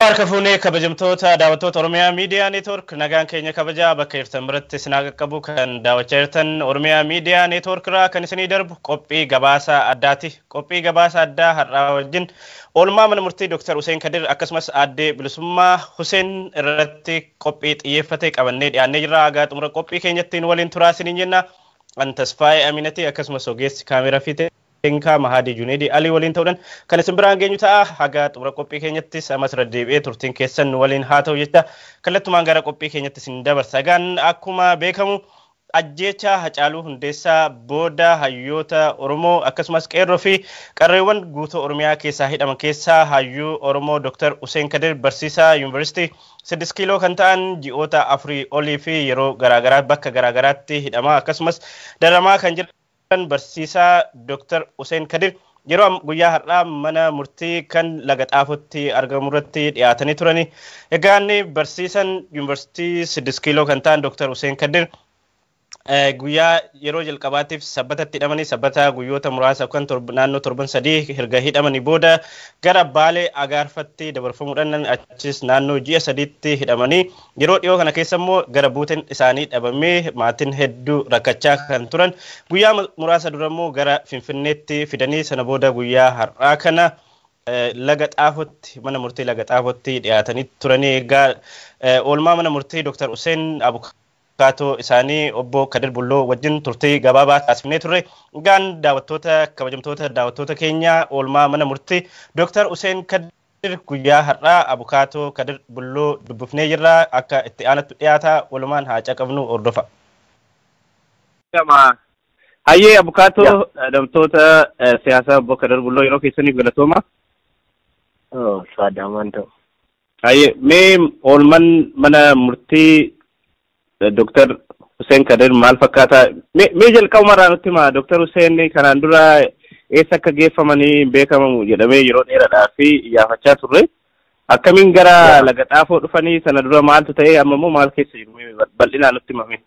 Harka fuunee kabajamtoota daawwattoota Oromiyaa Miidiyaa Neetwoork, nagaan keenya kabajaa bakka jirtan biratti isin haa qaqqabu. Kan daawwachaa jirtan Oromiyaa Miidiyaa Neetwoork irraa kan isinii darbu qophii gabaasa addaati. Qophii gabaasa addaa har'aa wajjin oolmaa mana murtii Dr. Hussein Kadir akkasumas aadde Bilisummaa Hussein irratti qophii xiyyeeffate qabannee dhiyaannee jirra. Hagaa xumura qophii keenyatti waliin turaa isiniin jenna. An Tasfaayee Aminati akkasumas ogeessi kaameraa fi Teeknikaa Mahadii Juneedii Alii waliin ta'uudhaan kan isin biraan geenyu ta'a. Haga xumura qophii keenyattis ammas irra deebi'ee turtiin keessan nu waliin haa ta'u jecha kallattumaan gara qophii keenyatti isin dabarsa. Egaan akkuma beekamu ajjeecha Hacaaluu Hundeessaa booda hayyoota Oromoo akkasumas qeerroo fi qarreewwan guutuu Oromiyaa keessaa hidhaman keessaa hayyuu Oromoo Dr. Hussein Kadir, barsiisaa Yuunivarsiitii 6 Kiiloo kan ta'an, ji'oota 4 olii fi yeroo garaagaraa bakka garaagaraatti hidhamaa akkasumas daramaa kan jiran barsiisaa Dr. Hussein Kadir yeroo guyyaa har'aa mana murtii kan Laga Xaafotti argamu irratti dhiyaatanii turani. Egaan barsiisan Yuunivarsiitii 6 Kiiloo kan ta'an Dr. Hussein Kadir guyyaa yeroo jalqabaatiif Sabbatatti hidhamanii, Sabbata guyyoota muraasa yookaan naannoo torban 3 erga hidhamanii booda gara Baalee Agaarfatti dabarfamuudhaan achis naannoo ji'a 3tti hidhamanii, yeroo dhiyoo kana keessa immoo gara buuteen isaanii dhabamee maatiin hedduu rakkachaa kan turan, guyyaa muraasa dura immoo gara Finfinneetti fidanii sana booda guyyaa har'aa kana Laga Xaafotti, mana murtii Laga Xaafotti dhiyaatanii turanii. Egaa oolmaa mana murtii Dr. Hussein abukaatoo isaanii obbo Kadir Bulloo wajjin turtii gabaabaa taasifnee turre. Egaan daawwattoota, kabajamtoota daawwattoota keenya, oolmaa mana murtii Dr. Hussein Kadir guyyaa har'aa abukaatoo Kadir Bulloo dubbifnee jirra. Akka itti aanatti dhiyaata, walumaan haa caqabnu, hordofa. Hayyee, abukaatoo damtoota siyaasaa obbo Kadir Bulloo, yeroo keessaniif galatooma. Saadamaan ta'u. Hayyee, mee oolmaan mana murtii Dr. Hussein Kadir maal fakkaata? Mee jalqabumarraa nutti himaa. Dr. Hussein kanaan dura eessa akka geeffamanii beekamamu jedhamee yeroo dheeraadhaa fi iyyaafachaa turre. Akkamiin gara Laga Xaafoo dhufanii? Sana dura maaltu ta'e? Amma immoo maal keessa jiru? Bal'inaan nutti himame.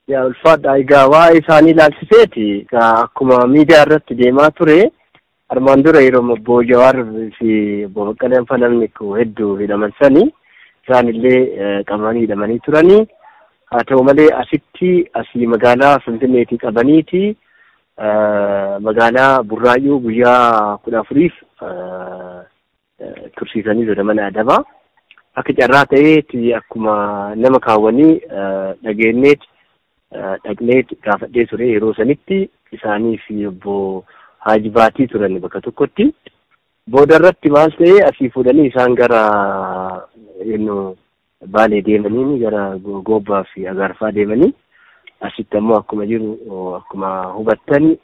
Yaa, ulfaadha. Egaa waa'ee isaanii ilaalchiseeti. Egaa akkuma miidiyaa irratti deemaa ture, armaan dura yeroo obbo Jawaar fi obbo Baqqaleen fa namni hedduu hidhaman sanii isaan illee qabamanii hidhamanii turanii. Haa ta'u malee asitti asii magaalaa Finfinneetii qabaniiti magaalaa Burraayyuu guyyaa 14f tursiisanii ture mana adabaa. Akka carraa ta'eeti akkuma nama kaawwanii dhageenyeet dhaqneet gaafadhee ture. Yeroo sanitti isaanii fi obbo Haaji Baatii turan bakka tokkotti. Booda irratti maal ta'e? Asii fuudhanii isaan gara yennu Baalee deemanii, gara Goobbaa fi Agaarfaa deemanii, asitti ammoo akkuma jiru akkuma hubattani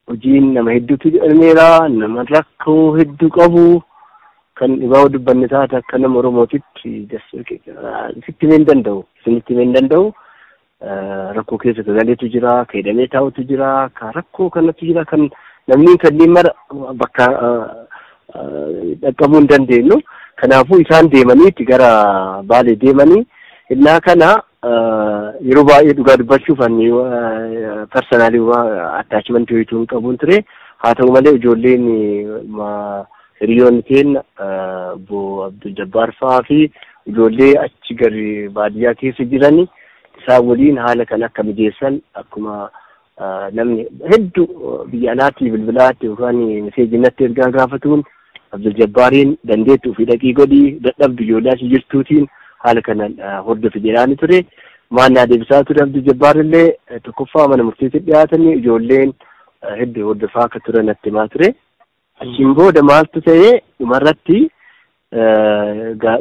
hojiin nama hedduutu jedhameera. Nama rakkoo hedduu qabu kan dhibaa dubbanne taate akka nama Oromootitti sitti himee hin danda'u, isinitti himee hin danda'u. Rakkoo keessa galeetu jira, ka hidhamee taa'utu jira, ka rakkoo kanatu jira, kan namni kanneen mara bakka dhaqqabuu hin dandeenyu. Kanaafuu isaan deemaniiti gara Baalee deemanii. Innaa kana yeroo baay'ee dhugaa dubbachuuf ani personally attachmentii wayituu hin qabuun ture. Haa ta'u malee ijoolleen hiriyoonni keenya obbo Abdul Jabbaar fa'aa fi ijoollee achi gadi baadiyyaa keessa jiran isaan waliin haala kan akka mijeessan akkuma namni hedduu biyya alaatii bilbilaatti yookaan messagii natti ergaa gaafatuun Abdul Jabbaariin dandeettuu fi dhaqii godhii dadhabdu ijoollee asii jirtuutiin haala kana hordofi jedhaani ture. Maannaa deebisaa ture Abdul Jabbaar illee tokkoffaa mana murtiitti dhiyaatanii ijoolleen hedduu hordofaa akka turan natti himaa ture. Achiin booda maaltu ta'e? Dhumarratti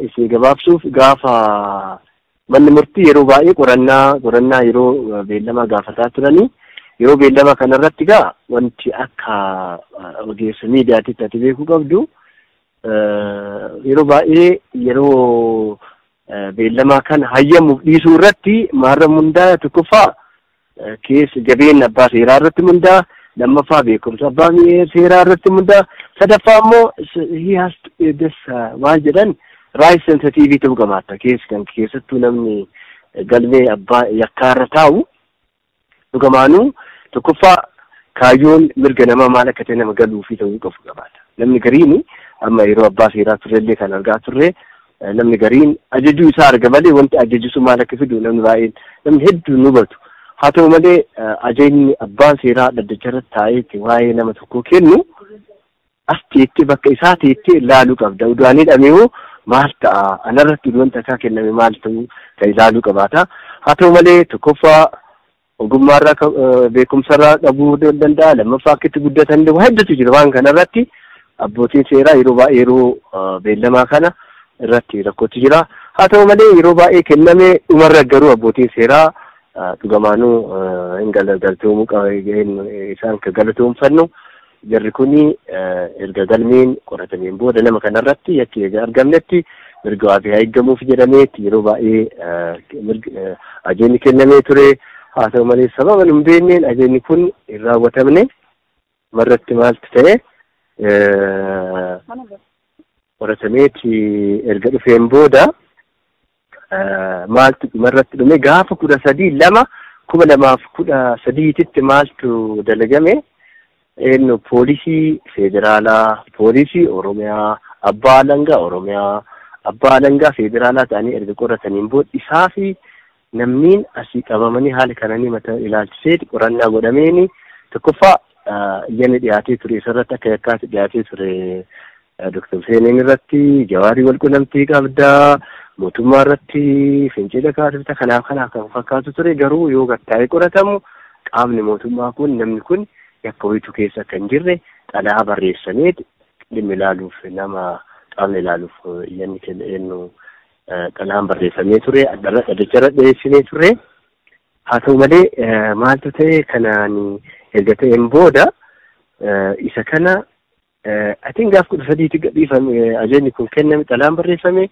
isin gabaabsuuf, gaafa manni murtii yeroo baay'ee qorannaa yeroo beellamaa gaafataa turanii, yeroo beellama kanarratti gaa wanti akka ogeessa miidiyaatitti ati beekuu qabdu, yeroo baay'ee yeroo beellamaa kana hayyamuuf dhiisuu irratti maarra hundaa'e? Tokkoffaa keessa jabeenya abbaa seeraa irratti hundaa, lammaffaa beekumsa abbaa seeraa irratti hundaa, sadaffaa immoo he has this maal jedhan right sensitivity ta'uu qabaata. Keessa kan keessattuu namni galmee abbaa yakkaarra taa'u dhugamaanuu tokkoffaa kaayyoon mirga namaa maal akka ta'e nama galuu fi ta'uu qabu qabaata. Namni gariin Amma yeroo abbaa seeraa turrellee kan argaa turre, namni gariin ajajuu isaa arga malee wanti ajajisu maal akka fidu namni baay'een, namni hedduun nu hubatu. Haa ta'u malee, ajajni abbaan seeraa dhaddacha irratti taa'eetti waa'ee nama tokkoo kennu as teettee, bakka isaa teettee ilaaluu qabda. Udu'aan hidhame hoo maal ta'a? Anarratti wanta akka kenname maal ta'u kan ilaaluu qabaata. Haa ta'u malee, tokkoffaa ogummaarraa, beekumsarraa dhabuu danda'a. Lammaffaa akka itti guddatan waa hedduutu jira. Waan kanarratti abbootiin seeraa yeroo baay'ee yeroo beellamaa kana irratti rakkootu jira. Haa ta'u malee, yeroo baay'ee kenname dhumarra garuu abbootiin seeraa dhugamaanuu hin galatoomuu, isaan kan galatoomfannu, jarri kuni erga galmeen qoratameen booda nama kanarratti yakki erga argamnetti mirga wabii haa eeggamuuf jedhameetti yeroo baay'ee ajajni kennamee ture. Haa ta'u malee, sababa nu hin beekneen ajajni kun hin raawwatamne. Marratti maaltu ta'e? Qoratameeti erga dhufeen booda maaltu dhumarratti dhume? Gaafa 13/2/2013tti maaltu dalagame? Eenyu, poolisii federaalaa, poolisii Oromiyaa, abbaa alangaa Oromiyaa, abbaa alangaa federaalaa ta'anii erga qorataniin booda isaa fi namniin asii qabamanii haala kananii mata ilaalchisee qorannaa godhameeni, tokkoffaa iyyanni dhiyaatee ture isarratti akka yakkaatti dhiyaatee ture. Dr. Husseiniin irratti Jawaarii wal qunnamtii qabdaa, mootummaa irratti fincila kaasifta, kanaaf kanaaf kan fakkaatu ture. Garuu yoo gattaa'ee qoratamu qaamni mootummaa kun, namni kun yakka wayitu keessa kan hin jirre xalayaa barreessanii dhimmi ilaaluuf, nama qaamni ilaaluuf iyyanni kennu xalayaan barreeffamee ture, addarra dhaddacharra dhiyeessinee ture. Haa ta'u malee, maaltu ta'e? Kanaan erga ta'een booda isa kana atiin gaaf 13tti gadhiifame, ajajni kun kenname, xalayaan barreeffame.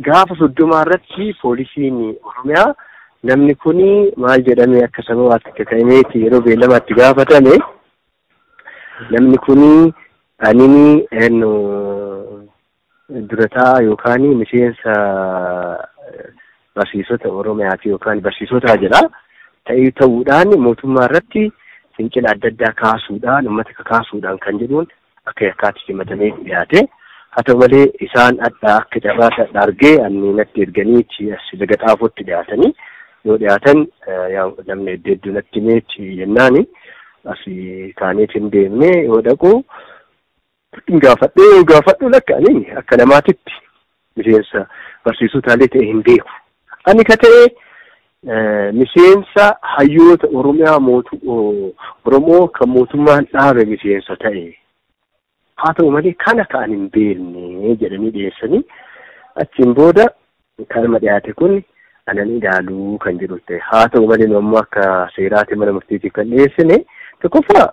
Gaafa 30 irratti poolisiin Oromiyaa namni kuni maal jedhame akka sababaatti akka ka'ameeti yeroo beellamaatti gaafatame, namni kuni anini eenyu durataa yookaan miseensa barsiisota Oromiyaati yookaan barsiisota jedha. Ta'ee ta'uudhaan mootummaa irratti fincila adda addaa kaasuudhaan, uummata kakaasuudhaan kan jedhuun akka yakkaatti himatamee dhiyaate. Haa ta'u malee, isaan adda akka carraa argee anni natti erganiiti as Laga Xaafootti dhiyaatanii, yoo dhiyaatan namni hedduu hedduu natti himeetti jennaani asii kaaneet hin deemne. Yoo dhaqu gaafadhee, yoo gaafadhu, lakka ani akka namaatitti miseensa barsiisotaalee ta'e hin beeku. Ani ka ta'e miseensa hayyoota Oromiyaa mootu Oromoo kan mootummaan dhaabe miseensa ta'e. Haa ta'u malee, kana kan hin beekne jedhanii dhiyeessanii, achiin booda kanuma dhiyaate kun anan ilaaluu kan jedhu ta'e. Haa ta'u malee, nu ammoo akka seeraatti mana murtiitiif kan dhiyeessine, tokkoffaa,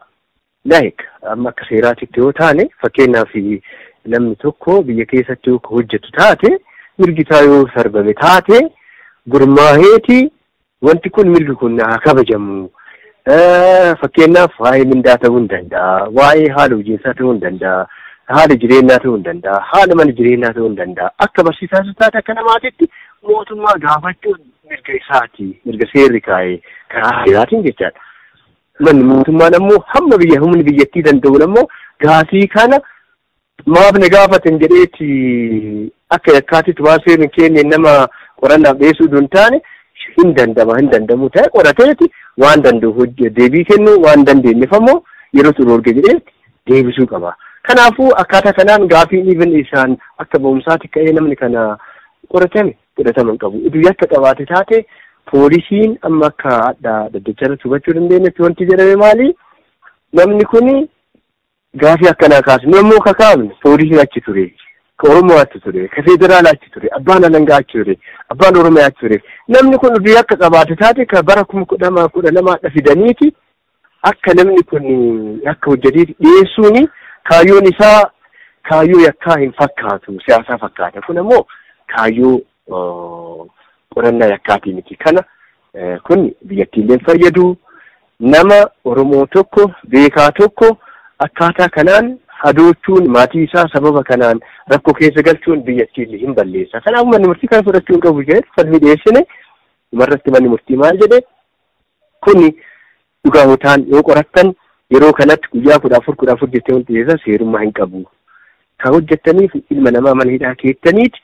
like amma akka seeraatitti yoo taane, fakkeenyaaf namni tokko biyya keessatti yoo hojjetu taate, mirgi isaa yoo sarbame taate, gurmaaheeti wanti kun mirgi kun haa kabajamu. Fakkeenyaaf waa'ee mindaa ta'uu hin danda'a, waa'ee haala hojiinsaa ta'uu hin danda'a, haala jireenyaa ta'uu hin danda'a, haala mana jireenyaa ta'uu hin danda'a. Akka barsiisaas taate akka namaatitti mootummaa gaafachuun mirga isaati, mirga seerri kaa'ee karaa seeraatiin jechaadha. Manni mootummaan ammoo hamma biyya humni biyyattii danda'uun ammoo gaafii kana maaf na gaafatan jedheeti akka yakkaatitti waan seerri hin kenne nama qorannaaf dhiyeessuu hin taane, hin dandama hin danda'amu ta'e qorateeti waan danda'u deebii kennu, waan dandeenyeef ammoo yeroo turu orge jedheeti deebisuu qaba. Kanaafuu akkaataa kanaan gaafiin even isaan akka ba'umsaatti ka'ee namni kana qoratame fudhatama hin qabu. Iduu yakka qabaate taate, poolisiin amma akka adda daddacharratti hubachuu dandeenyetti wanti jedhame maali? Namni kuni gaafii akkanaa kaasu. Nu ammoo kakaafne poolisiin achi ture. Ka Oromoo achi ture, ka federaalaa achi ture, abbaan alangaa achi ture, abbaan Oromiyaa achi ture. Namni kun uduu yakka qabaate taate ka bara 2012dha fidaniiti akka namni kun akka hojjeteeti dhiyeessuuni kaayyoon isaa kaayyoo yakkaa hin fakkaatu, siyaasaa fakkaata. Kun ammoo kaayyoo qorannaa yakkaatii miti. Kana kun biyyattiillee fayyadu, nama Oromoo tokko beekaa tokko akkaataa kanaan hadoochuun, maatii isaa sababa kanaan rakkoo keessa galchuun biyyattiillee hin balleessa. Kanaaf manni murtii kana fudhachuu hin qabu jedhee falmii dhiyeessine. Dhumarratti manni murtii maal jedhe? Kuni dhugaa yoo qorattan yeroo kanatti guyyaa 14 14 jettee wanti dhiyeessan seerummaa hin qabu. Kan hojjettaniif ilma namaa mana hidhaa keettaniiti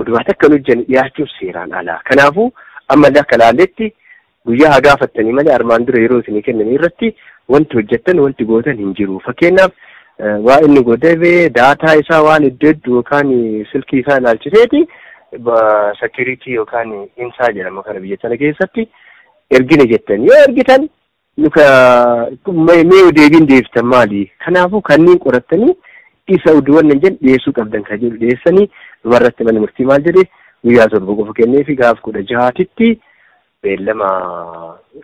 oduu akka hojjanne dhiyaachuuf seeraan alaa. Kanaafuu ammallee akka laalletti guyyaa haa gaafattanii malee armaan dura yeroo isinii kennan irratti wanti hojjettan wanti gootan hin jiru. Fakkeenyaaf waa inni godhee daataa isaa waan iddoo hedduu yookaan silkii isaa ilaalchiseeti security yookaan insaa jedhama kana biyya sana keessatti ergine jettan yoo ergitan nuka mee deebiin deebiftan maali? Kanaafuu kanneen qorattanii isa oduuwwan hin jedhu dhiyeessuu qabdan kan jedhu dhiyeessanii dhumarratti manni murtii maal jedhe guyyaa 7 qofa kenneefi gaaf 16tti beellama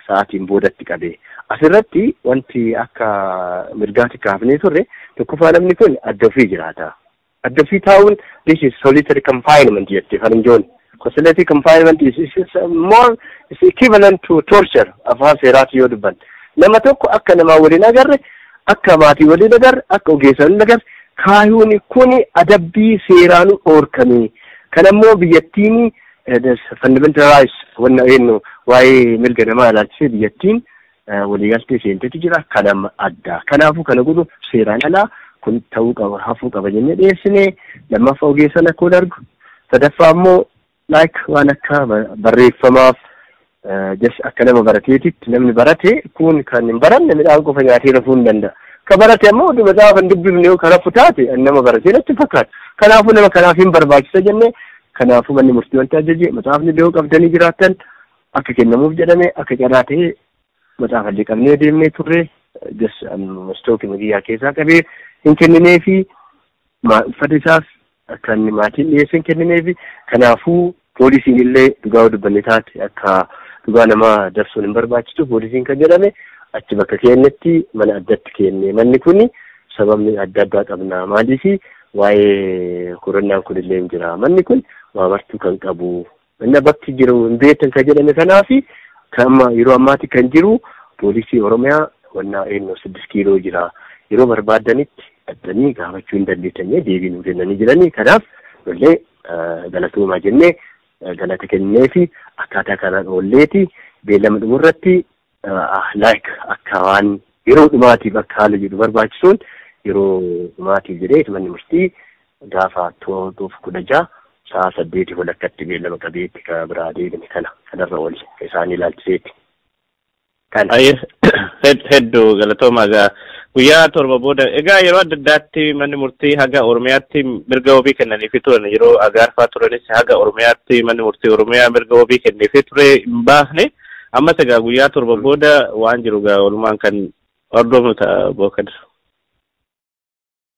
sa'aatiin boodatti qabe. Asirratti wanti akka mirgaatti kaafnee turre tokkoffaa namni kun adda ofii jiraata. Adda ofii taa'uun this is solitary confinement jette faranjoon. Solitary confinement is more is equivalent to torture afaan seeraatti yoo dubban. Nama tokko akka namaa waliin agarre, akka maatii waliin agarre, akka ogeessa waliin agarre kaayuun kun adabbii seeraan dhoorkame. Kanammoo biyyattiin fundamental rights wanna eenyu waa'ee mirga namaa ilaalchisee biyyattiin waliigaltee seentetu jira. Kanama adda. Kanaafuu kana godhu seeraan alaa kun ta'uu qaba hafuu qaba jennee dhiyeessine. Lammaffaa ogeessan akka wal argu. Sadaffaa immoo like waan akka barreeffamaaf akka nama barateetitti namni barate kun kan hin baranne midhaan qofa nyaatee rafuu hin danda'a. Ka barate ammoo oduu macaafa hin dubbifne yoo kan rafu taate nama baratee natti fakkaata. Kanaafuu nama kanaaf hin barbaachisa jennee kanaafuu manni murtii wanti ajaje macaafni dhiyoo qabdanii jiraattan akka kennamuuf jedhame akka carraa ta'ee macaafa illee qabnee deemnee turre istookii biyyaa keessaa qabee hin kennineefi uffata isaas kan maatiin dhiyeesse hin kennineefi. Kanaafuu poolisiin illee dhugaa dubbanne taate akka dhugaa namaa dabsuun hin barbaachisu poolisiin kan jedhame achi bakka kennetti mana addatti kenne. Manni kun sababni adda addaa qabna maaliifi waa'ee koronaan kun illee hin jira. Manni kun waa bartuu kan qabu inni bakki jiru hin beektan kan jedhame kanaafi kan amma yeroo ammaatti kan jiru poolisii Oromiyaa wannaa eenyu 6 kiiloo jira. Yeroo barbaadanitti dhaddanii gaafachuu hin dandeettanii deebii nuu kennanii jiranii. Kanaaf illee galatoomaa jennee galata kenneefi akkaataa kanaan oolleeti beellama dhumurratti like akka waan yeroo dhumaatiif akka haala jedhu barbaachisuun yeroo dhumaatiif jedhee manni murtii gaafa 16 sa'a 8 walakkatti beellama qabeetti kan biraa deebine kana kanarra oole isaan ilaalchiseeti. Hedduu galatoomaa egaa guyyaa 7 booda egaa yeroo adda addaatti manni murtii haga Oromiyaatti mirga wabii kennaniifi turan yeroo agaarfaa turanis haga Oromiyaatti manni murtii Oromiyaa mirga wabii kenneefii ture hin baafne. Ammas egaa guyyaa 7 booda waan jiru egaa walumaan kan hordofnu ta'a Bookadar.